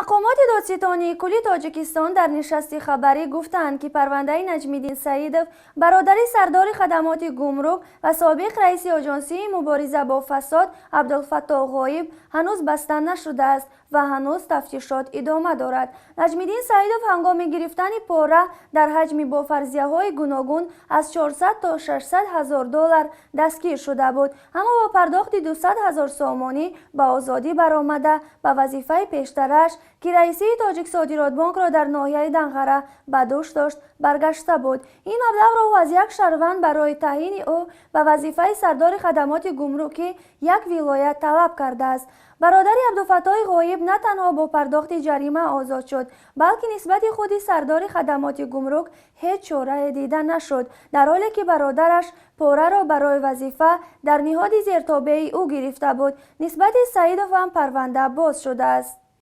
Мақомоти Додситонии кулли Тоҷикистон дар нишасти хабарӣ гуфтанд, ки парвандаи Наҷмиддин Саидов, бародари сардори хадамоти гумрук ва собиқ раиси Оҷонсии мубориза бо фасод Абдулфаттоҳ Ғоиб, ҳанӯз баста нашудааст ва ҳанӯз тафтишот идома дорад. Наҷмиддин Саидов ҳангоми гирифтани пора дар ҳаҷми бо фарзияҳои гуногун аз 400 то 600 ҳазор доллар дастгир шуда буд, аммо бо пардохти 200 ҳазор сомонӣ ба озодӣ баромада, ба вазифаи пештараш, ки раисии Тоҷиксодиротбонкро дар ноҳияи Данғара ба дӯш дошт, баргашта буд. Ин маблағро ӯ аз як шаҳрванд барои таъйини ӯ ба вазифаи сардори хадамоти гумрукӣ як вилоят талаб кардааст. Бародари Абдуфаттоҳи Ғоиб на танҳо бо пардохти ҷарима озод шуд, балки нисбати худи сардори хадамоти гумрук ҳеҷ чорае дида нашуд, дар ҳоле ки бародараш пораро барои вазифа дар ниҳоди зертобеи ӯ гирифта буд. Нисбати Саидов ҳам парванда боз шудааст.